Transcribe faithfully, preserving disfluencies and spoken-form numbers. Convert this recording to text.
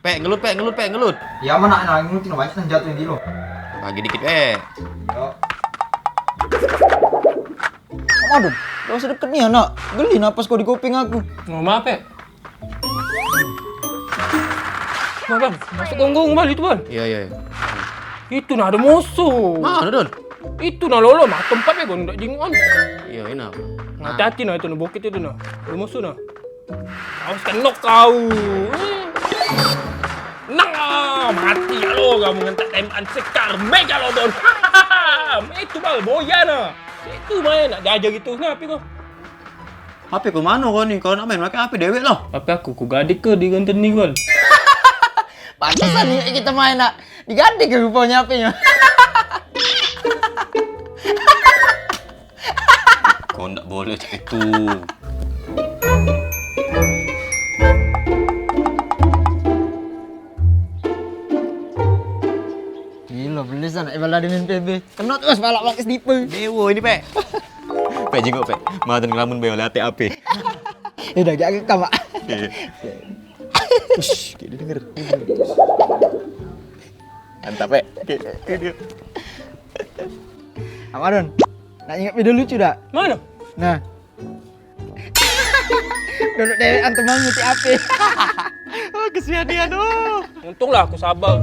Pek, ngelut, Pek, ngelut, Pek, ngelut. Ya, mana nak ngelutin, banyak nang jatuh di lo. Lagi dikit, Pek. Yo. Aduh, gak usah deket ni anak. Geli napas kau di kuping aku. Ngomong apa? Bang, bang, masuk gong-gong balik tu, bang. Iya, iya, iya. Itu nah ada musuh. Mana, Don? Itu nah lolo, mah tempat ya, bang, ndak jinguan. Iya, ini apa? Hati-hati nah itu nah, bukit itu nah. Ada musuh nah. Awas kenok kau. Nah, mati lo kamu ngentak tembakan sekar megalodon. Itu bal boya nah. Itu main nak diajar gitu. Ngapi kau? H P kau mano kau ni? Kalau nak main pakai H P dewek lah. H P aku ku gadik ke di ganten ni, Gol. Pantesan ni kita main nak digadik ke rupanya H P-nya. Kau ndak boleh cak itu. Gila, belis anak ibadah dengan P B. Kena terus balak pakai sniper. Dewa ini, Pek. Pek, jenguk, Pek. Madan ngelamun be oleh atik ape. Ya udah, gak rekam, Pak. Iya. Ush, kayak dia denger. Mantap, Pek. Kayak, kayak dia. Apa, Don? Nak ingat video lucu dak? Mana? Nah. Duduk dewekan temanmu cik ape? Oh, kesian dia, aduh. Untunglah aku sabar.